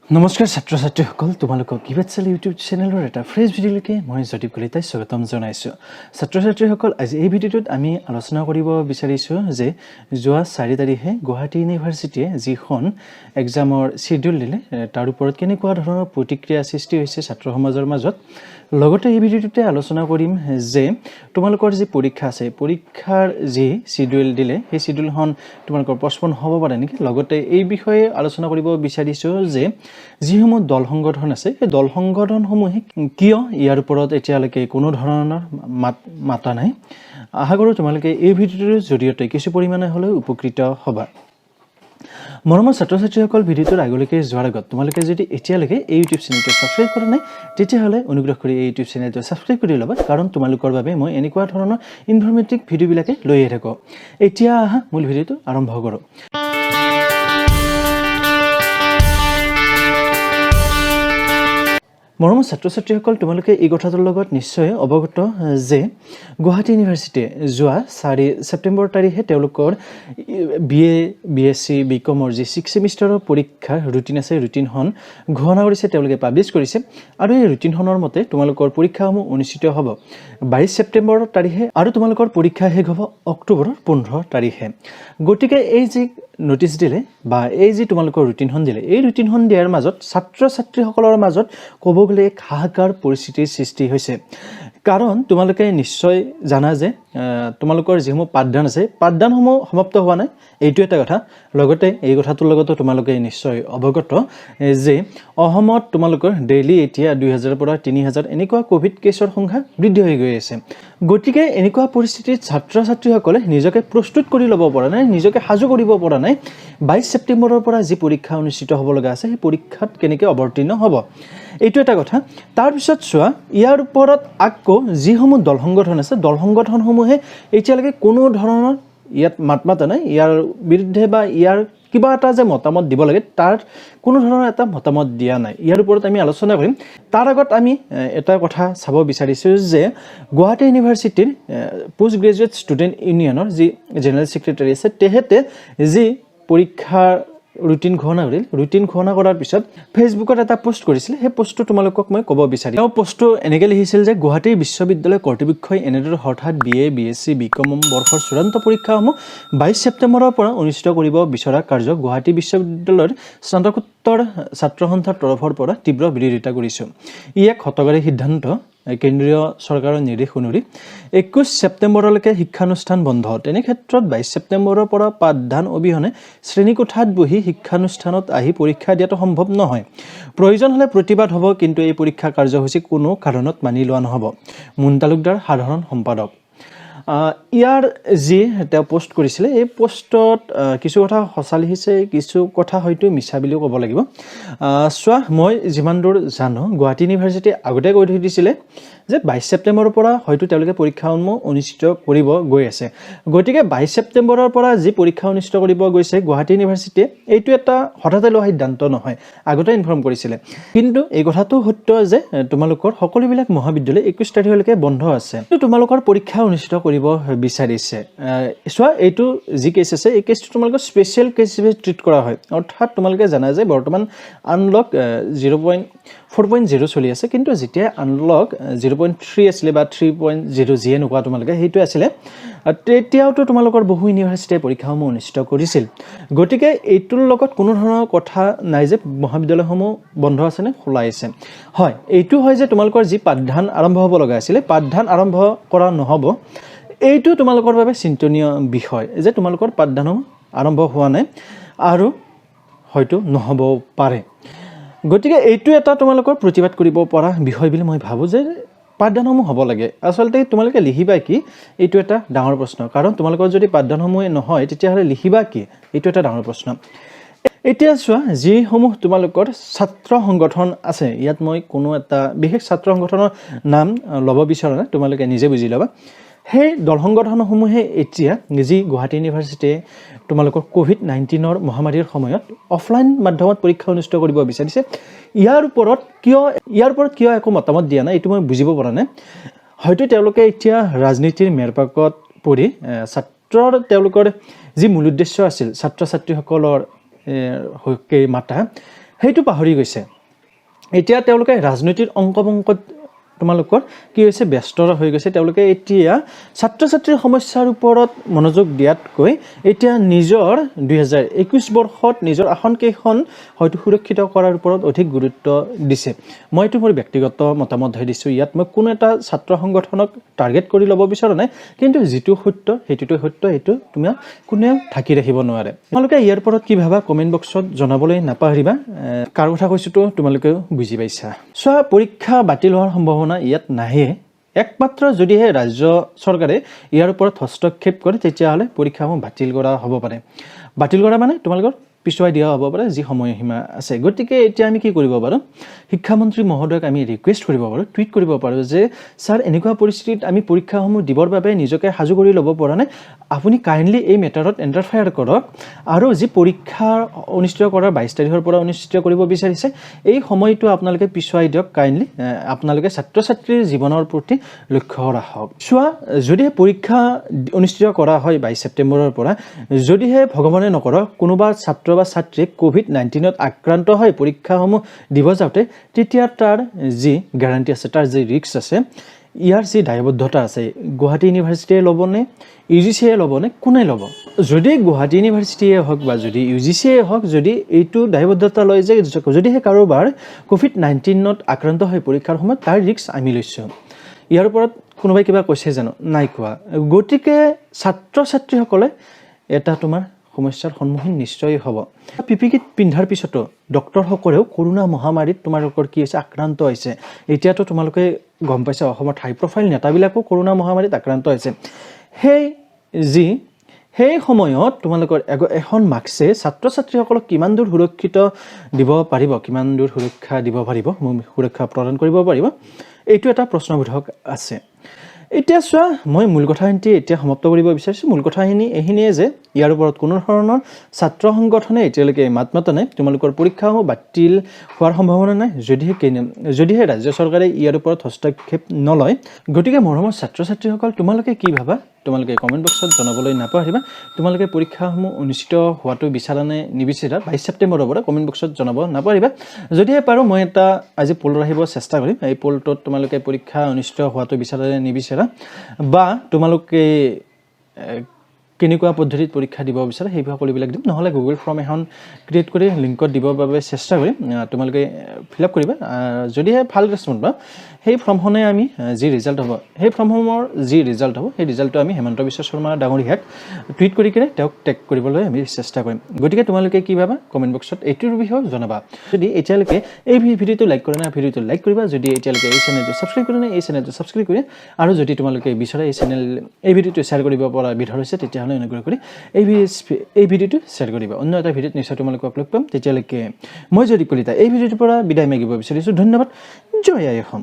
নমস্কাৰ ছাত্ৰ ছাত্ৰীসকল, তোমালোকক কিবাত ইউটিউব চেনেলৰ এটা ফ্ৰেছ ভিডিঅ'লৈকে মই জ্যোতিপ কলিতাই স্বাগতম জনাইছোঁ। ছাত্ৰ ছাত্ৰীসকল, আজি এই ভিডিঅ'টোত আমি আলোচনা কৰিব বিচাৰিছোঁ যে যোৱা 4 তাৰিখে গুৱাহাটী ইউনিভাৰ্চিটিয়ে যিখন এক্সামৰ চিডিউল দিলে, তাৰ ওপৰত কেনেকুৱা ধৰণৰ প্ৰতিক্ৰিয়া সৃষ্টি হৈছে ছাত্ৰ সমাজৰ মাজত। লগতে এই ভিডিঅ'টোতে আলোচনা কৰিম যে তোমালোকৰ যি পৰীক্ষা আছে, পৰীক্ষাৰ যি চিডিউল দিলে, সেই চিডিউলখন তোমালোকৰ পষ্টপন হ'ব পাৰে নেকি। লগতে এই বিষয়ে আলোচনা কৰিব বিচাৰিছোঁ যে যিসমূহ দল সংগঠন আছে, সেই দল সংগঠনসমূহে কিয় ইয়াৰ ওপৰত এতিয়ালৈকে কোনো ধৰণৰ মাত মাতা নাই। আশা কৰোঁ তোমালোকে এই ভিডিঅ'টোৰ জৰিয়তে কিছু পৰিমাণে হ'লেও উপকৃত হ'বা। মৰমৰ ছাত্ৰ ছাত্ৰীসকল, ভিডিঅ'টোৰ আগলৈকে যোৱাৰ আগত তোমালোকে যদি এতিয়ালৈকে এই ইউটিউব চেনেলটো ছাবস্ক্ৰাইব কৰা নাই, তেতিয়াহ'লে অনুগ্ৰহ কৰি এই ইউটিউব চেনেলটো ছাবস্ক্ৰাইব কৰি ল'বা, কাৰণ তোমালোকৰ বাবে মই এনেকুৱা ধৰণৰ ইনফৰ্মেটিভ ভিডিঅ'বিলাকে লৈ আহি থাকোঁ। এতিয়া আহা, মূল ভিডিঅ'টো আৰম্ভ কৰোঁ। মৰমৰ ছাত্ৰ ছাত্ৰীসকল, তোমালোকে এই কথাটোৰ লগত নিশ্চয় অৱগত যে গুৱাহাটী ইউনিভাৰ্চিটিয়ে যোৱা 4 ছেপ্টেম্বৰ তাৰিখে তেওঁলোকৰ B A, B S C, B কমৰ যি ছিক্স ছেমিষ্টাৰৰ পৰীক্ষাৰ ৰুটিন আছে, ৰুটিনখন ঘোষণা কৰিছে, তেওঁলোকে পাব্লিছ কৰিছে। আৰু এই ৰুটিনখনৰ মতে তোমালোকৰ পৰীক্ষাসমূহ অনুষ্ঠিত হ'ব 22 ছেপ্টেম্বৰ তাৰিখে আৰু তোমালোকৰ পৰীক্ষা শেষ হ'ব অক্টোবৰৰ 15 তাৰিখে। গতিকে এই যি ন'টিছ দিলে বা এই যি তোমালোকৰ ৰুটিনখন দিলে, এই ৰুটিনখন দিয়াৰ মাজত ছাত্ৰ ছাত্ৰীসকলৰ মাজত ক'ব গ'লে এক হাহাকাৰ পৰিস্থিতিৰ সৃষ্টি হৈছে। কাৰণ তোমালোকে নিশ্চয় জানা যে তোমালোকৰ যিসমূহ পাঠদান আছে, পাঠদানসমূহ সমাপ্ত হোৱা নাই, এইটো এটা কথা। লগতে এই কথাটোৰ লগতো তোমালোকে নিশ্চয় অৱগত যে অসমত তোমালোকৰ ডেইলি এতিয়া 2000ৰ পৰা 3000 এনেকুৱা ক'ভিড কেছৰ সংখ্যা বৃদ্ধি হৈ গৈ আছে। গতিকে এনেকুৱা পৰিস্থিতিত ছাত্ৰ ছাত্ৰীসকলে নিজকে প্ৰস্তুত কৰি ল'ব পৰা নাই, নিজকে সাজু কৰিব পৰা নাই। 22 ছেপ্টেম্বৰৰ পৰা যি পৰীক্ষা অনুষ্ঠিত হ'ব লগা আছে, সেই পৰীক্ষাত কেনেকৈ অৱতীৰ্ণ হ'ব, এইটো এটা কথা। তাৰপিছত চোৱা, ইয়াৰ ওপৰত আকৌ যিসমূহ দল সংগঠন আছে, দল সংগঠনসমূহে এতিয়ালৈকে কোনো ধৰণৰ ইয়াত মাত মাতা নাই। ইয়াৰ বিৰুদ্ধে বা ইয়াৰ কিবা এটা যে মতামত দিব লাগে, তাৰ কোনো ধৰণৰ এটা মতামত দিয়া নাই। ইয়াৰ ওপৰত আমি আলোচনা কৰিম। তাৰ আগত আমি এটা কথা চাব বিচাৰিছোঁ যে গুৱাহাটী ইউনিভাৰ্চিটিৰ পোষ্ট গ্ৰেজুৱেট ষ্টুডেণ্ট ইউনিয়নৰ যি জেনেৰেল ছেক্ৰেটাৰী আছে, তেখেতে যি পৰীক্ষাৰ ৰুটিন ঘোষণা কৰিল, ৰুটিন ঘোষণা কৰাৰ পিছত ফেচবুকত এটা পোষ্ট কৰিছিল। সেই পোষ্টটো তোমালোকক মই ক'ব বিচাৰিম। তেওঁ পোষ্টটো এনেকৈ লিখিছিল যে গুৱাহাটী বিশ্ববিদ্যালয় কৰ্তৃপক্ষই এনেদৰে হঠাৎ B A, B S C, B কম বৰ্ষৰ চূড়ান্ত পৰীক্ষাসমূহ 22 ছেপ্টেম্বৰৰ পৰা অনুষ্ঠিত কৰিব বিচৰা কাৰ্য গুৱাহাটী বিশ্ববিদ্যালয়ৰ স্নাতকোত্তৰ ছাত্ৰ সন্থাৰ তৰফৰ পৰা তীব্ৰ বিৰোধিতা কৰিছোঁ। ই এক হঠকাৰী সিদ্ধান্ত। কেন্দ্ৰীয় চৰকাৰৰ নিৰ্দেশ অনুসৰি 21 ছেপ্টেম্বৰলৈকে শিক্ষানুষ্ঠান বন্ধ। তেনে ক্ষেত্ৰত 22 ছেপ্টেম্বৰৰ পৰা পাঠদান অবিহনে শ্ৰেণীকোঠাত বহি শিক্ষানুষ্ঠানত আহি পৰীক্ষা দিয়াটো সম্ভৱ নহয়। প্ৰয়োজন হ'লে প্ৰতিবাদ হ'ব, কিন্তু এই পৰীক্ষা কাৰ্যসূচী কোনো কাৰণত মানি লোৱা নহ'ব। মুন তালুকদাৰ, সাধাৰণ সম্পাদক। ইয়াৰ যি তেওঁ পোষ্ট কৰিছিলে, এই পোষ্টত কিছু কথা সঁচা লিখিছে, কিছু কথা হয়তো মিছা বুলিও ক'ব লাগিব। চোৱা, মই যিমান দূৰ জানো, গুৱাহাটী ইউনিভাৰ্চিটিয়ে আগতে কৈ থৈ দিছিলে যে 22 ছেপ্টেম্বৰৰ পৰা হয়তো তেওঁলোকে পৰীক্ষাসমূহ অনুষ্ঠিত কৰিব গৈ আছে। গতিকে 22 ছেপ্টেম্বৰৰ পৰা যি পৰীক্ষা অনুষ্ঠিত কৰিব গৈছে গুৱাহাটী ইউনিভাৰ্চিটিয়ে, এইটো এটা হঠাতে লোৱা সিদ্ধান্ত নহয়, আগতে ইনফৰ্ম কৰিছিলে। কিন্তু এই কথাটো সত্য যে তোমালোকৰ সকলোবিলাক মহাবিদ্যালয় 21 তাৰিখলৈকে বন্ধ আছে, কিন্তু তোমালোকৰ পৰীক্ষা অনুষ্ঠিত কৰিব বিচাৰিছে। চোৱা, এইটো যি কেছ আছে, এই কেছটো তোমালোকৰ স্পেচিয়েল কেছ হিচাপে ট্ৰিট কৰা হয়। অৰ্থাৎ তোমালোকে জানা যে বৰ্তমান আনলক 0.4.0 চলি আছে। কিন্তু যেতিয়া আনলক 0.3 আছিলে বা 3.0 যিয়ে নোকোৱা তোমালোকে, সেইটো আছিলে, তেতিয়াওতো তোমালোকৰ বহু ইউনিভাৰ্চিটিয়ে পৰীক্ষাসমূহ অনুষ্ঠিত কৰিছিল। গতিকে এইটোৰ লগত কোনো ধৰণৰ কথা নাই যে মহাবিদ্যালয়সমূহ বন্ধ আছে নে খোলা আছে। হয়, এইটো হয় যে তোমালোকৰ যি পাঠদান আৰম্ভ হ'ব লগা আছিলে, পাঠদান আৰম্ভ কৰা নহ'ব। এইটো তোমালোকৰ বাবে চিন্তনীয় বিষয় যে তোমালোকৰ পাঠদানসমূহ আৰম্ভ হোৱা নাই আৰু হয়তো নহ'বও পাৰে। গতিকে এইটো এটা তোমালোকৰ প্ৰতিবাদ কৰিব পৰা বিষয় বুলি মই ভাবোঁ যে পাঠদানসমূহ হ'ব লাগে। আচলতে তোমালোকে লিখিবা কি, এইটো এটা ডাঙৰ প্ৰশ্ন। কাৰণ তোমালোকৰ যদি পাঠদানসমূহে নহয়, তেতিয়াহ'লে লিখিবা কি, এইটো এটা ডাঙৰ প্ৰশ্ন। এতিয়া চোৱা, যিসমূহ তোমালোকৰ ছাত্ৰ সংগঠন আছে, ইয়াত মই কোনো এটা বিশেষ ছাত্ৰ সংগঠনৰ নাম ল'ব বিচৰা নাই, তোমালোকে নিজে বুজি ল'বা। সেই দল সংগঠনসমূহে এতিয়া যি গুৱাহাটী ইউনিভাৰ্চিটিয়ে তোমালোকৰ ক'ভিড-19ৰ মহামাৰীৰ সময়ত অফলাইন মাধ্যমত পৰীক্ষা অনুষ্ঠিত কৰিব বিচাৰিছে, ইয়াৰ ওপৰত কিয় একো মতামত দিয়া নাই, এইটো মই বুজিব পৰা নাই। হয়তো তেওঁলোকে এতিয়া ৰাজনীতিৰ মেৰপাকত পৰি ছাত্ৰৰ তেওঁলোকৰ যি মূল উদ্দেশ্য আছিল, ছাত্ৰ ছাত্ৰীসকলৰ হকে মাতা, সেইটো পাহৰি গৈছে। এতিয়া তেওঁলোকে ৰাজনীতিৰ অংক পংকত তোমালোকৰ কি হৈছে, ব্যস্ত হৈ গৈছে। তেওঁলোকে এতিয়া ছাত্ৰ ছাত্ৰীৰ সমস্যাৰ ওপৰত মনোযোগ দিয়াতকৈ এতিয়া নিজৰ 2021 বৰ্ষত নিজৰ আসনকেইখন হয়তো সুৰক্ষিত কৰাৰ ওপৰত অধিক গুৰুত্ব দিছে। মই এইটো মোৰ ব্যক্তিগত মতামতহে দিছোঁ। ইয়াত মই কোনো এটা ছাত্ৰ সংগঠনক টাৰ্গেট কৰি ল'ব বিচৰা নাই। কিন্তু যিটো সত্য, সেইটোতো সত্য, সেইটো তুমি কোনেও ঢাকি ৰাখিব নোৱাৰে। তোমালোকে ইয়াৰ ওপৰত কি ভাবা, কমেণ্ট বক্সত জনাবলৈ নাপাহৰিবা। কাৰ কথা কৈছোঁতো তোমালোকেও বুজি পাইছা। চোৱা, পৰীক্ষা বাতিল হোৱাৰ সম্ভাৱনা ইয়াত নাহে। একমাত্ৰ যদিহে ৰাজ্য চৰকাৰে ইয়াৰ ওপৰত হস্তক্ষেপ কৰে, তেতিয়াহ'লে পৰীক্ষাসমূহ বাতিল কৰা হ'ব পাৰে। বাতিল কৰা মানে তোমালোকৰ পিছুৱাই দিয়া হ'ব পাৰে যি সময়সীমা আছে। গতিকে এতিয়া আমি কি কৰিব পাৰোঁ? শিক্ষামন্ত্ৰী মহোদয়ক আমি ৰিকুৱেষ্ট কৰিব পাৰোঁ, টুইট কৰিব পাৰোঁ যে ছাৰ, এনেকুৱা পৰিস্থিতিত আমি পৰীক্ষাসমূহ দিবৰ বাবে নিজকে সাজু কৰি ল'ব পৰা নাই। আপুনি কাইণ্ডলি এই মেটাৰত এণ্টাৰফেয়াৰ কৰক আৰু যি পৰীক্ষা অনুষ্ঠিত কৰাৰ 22 তাৰিখৰ পৰা অনুষ্ঠিত কৰিব বিচাৰিছে, এই সময়টো আপোনালোকে পিছুৱাই দিয়ক কাইণ্ডলি। আপোনালোকে ছাত্ৰ ছাত্ৰীৰ জীৱনৰ প্ৰতি লক্ষ্য ৰাখক। চোৱা, যদিহে পৰীক্ষা অনুষ্ঠিত কৰা হয় 22 ছেপ্টেম্বৰৰ পৰা, যদিহে ভগৱানে নকৰক কোনোবা ছাত্ৰ বা ছাত্ৰীয়ে ক'ভিড-19ত আক্ৰান্ত হৈ পৰীক্ষাসমূহ দিব যাওঁতে, তেতিয়া তাৰ যি গেৰাণ্টি আছে, তাৰ যি ৰিস্ক আছে, ইয়াৰ যি দায়বদ্ধতা আছে, গুৱাহাটী ইউনিভাৰ্চিটিয়ে ল'বনে, ইউজিচিয়ে ল'বনে, কোনে ল'ব? যদি গুৱাহাটী ইউনিভাৰ্চিটিয়ে হওক বা যদি ইউজিচিয়ে হওক, যদি এইটো দায়বদ্ধতা লয় যে যদিহে কাৰোবাৰ ক'ভিড-19ত আক্ৰান্ত হৈ পৰীক্ষাৰ সময়ত, তাৰ ৰিস্ক আমি লৈছোঁ, ইয়াৰ ওপৰত কোনোবাই কিবা কৈছে জানো? নাই কোৱা। গতিকে ছাত্ৰ ছাত্ৰীসকলে এটা তোমাৰ সমস্যাৰ সন্মুখীন নিশ্চয় হ'ব। পিপি কিট পিন্ধাৰ পিছতো ডক্টৰসকলেও কৰোণা মহামাৰীত তোমালোকৰ কি হৈছে, আক্ৰান্ত হৈছে। এতিয়াতো তোমালোকে গম পাইছা, অসমত হাই প্ৰফাইল নেতাবিলাকো কৰোণা মহামাৰীত আক্ৰান্ত হৈছে। সেই সময়ত তোমালোকৰ এখন মাস্কে ছাত্ৰ ছাত্ৰীসকলক কিমান দূৰ সুৰক্ষিত দিব পাৰিব, কিমান দূৰ সুৰক্ষা দিব পাৰিব, সুৰক্ষা প্ৰদান কৰিব পাৰিব, এইটো এটা প্ৰশ্নবোধক আছে। এতিয়া চোৱা, মই মূল কথাখিনি এতিয়া সমাপ্ত কৰিব বিচাৰিছোঁ। মূল কথাখিনি এইখিনিয়ে যে ইয়াৰ ওপৰত কোনো ধৰণৰ ছাত্ৰ সংগঠনে এতিয়ালৈকে মাত মতা নাই। তোমালোকৰ পৰীক্ষাসমূহ বাতিল হোৱাৰ সম্ভাৱনা নাই, যদিহে ৰাজ্য চৰকাৰে ইয়াৰ ওপৰত হস্তক্ষেপ নলয়। গতিকে মৰমৰ ছাত্ৰ ছাত্ৰীসকল, তোমালোকে কি ভাবা, তোমালোকে কমেণ্ট বক্সত জনাবলৈ নাপাহৰিবা। তোমালোকে পৰীক্ষাসমূহ অনুষ্ঠিত হোৱাটো বিচাৰা নে নিবিচাৰা 22 ছেপ্টেম্বৰৰ পৰা, কমেণ্ট বক্সত জনাব নাপাহৰিবা। যদিহে পাৰোঁ, মই এটা আজি প'ল ৰাখিব চেষ্টা কৰিম। এই প'লটোত তোমালোকে পৰীক্ষা অনুষ্ঠিত হোৱাটো বিচাৰা নে নিবিচাৰা বা তোমালোকে কেনেকুৱা পদ্ধতিত পৰীক্ষা দিব বিচাৰে, সেই সকলোবিলাক দিম। নহ'লে গুগল ফৰ্ম এখন ক্ৰিয়েট কৰি লিংকত দিবৰ বাবে চেষ্টা কৰিম। তোমালোকে ফিল আপ কৰিবা। যদিহে ভাল ৰেচপঞ্চ পাওঁ, সেই ফৰ্মখনে আমি যি ৰিজাল্ট হ'ব, সেই ফৰ্মসমূহৰ যি ৰিজাল্ট হ'ব, সেই ৰিজাল্টটো আমি হেমন্ত বিশ্ব শৰ্মা ডাঙৰীয়াক টুইট কৰি কিনে তেওঁক টেগ কৰিবলৈ আমি চেষ্টা কৰিম। গতিকে তোমালোকে কি ভাবা, কমেণ্ট বক্সত এইটোৰ বিষয়েও জনাবা। যদি এতিয়ালৈকে এই ভিডিঅ'টো লাইক কৰা নাই, ভিডিঅ'টো লাইক কৰিবা। যদি এতিয়ালৈকে এই চেনেলটো ছাবস্ক্ৰাইব কৰা নাই, এই চেনেলটো ছাবস্ক্ৰাইব কৰি আৰু যদি তোমালোকে বিচৰা এই ভিডিঅ'টো শ্বেয়াৰ কৰিব পৰা বিধৰ হৈছে, তেতিয়াহ'লে অনুগ্ৰহ কৰি এই ভিডিঅ'টো শ্বেয়াৰ কৰিবা। অন্য এটা ভিডিঅ'ত নিশ্চয় তোমালোকক লগ পাম। তেতিয়ালৈকে মই যদি কলিতা এই ভিডিঅ'টোৰ পৰা বিদায় মাগিব বিচাৰিছোঁ। ধন্যবাদ। জয় আই অসম।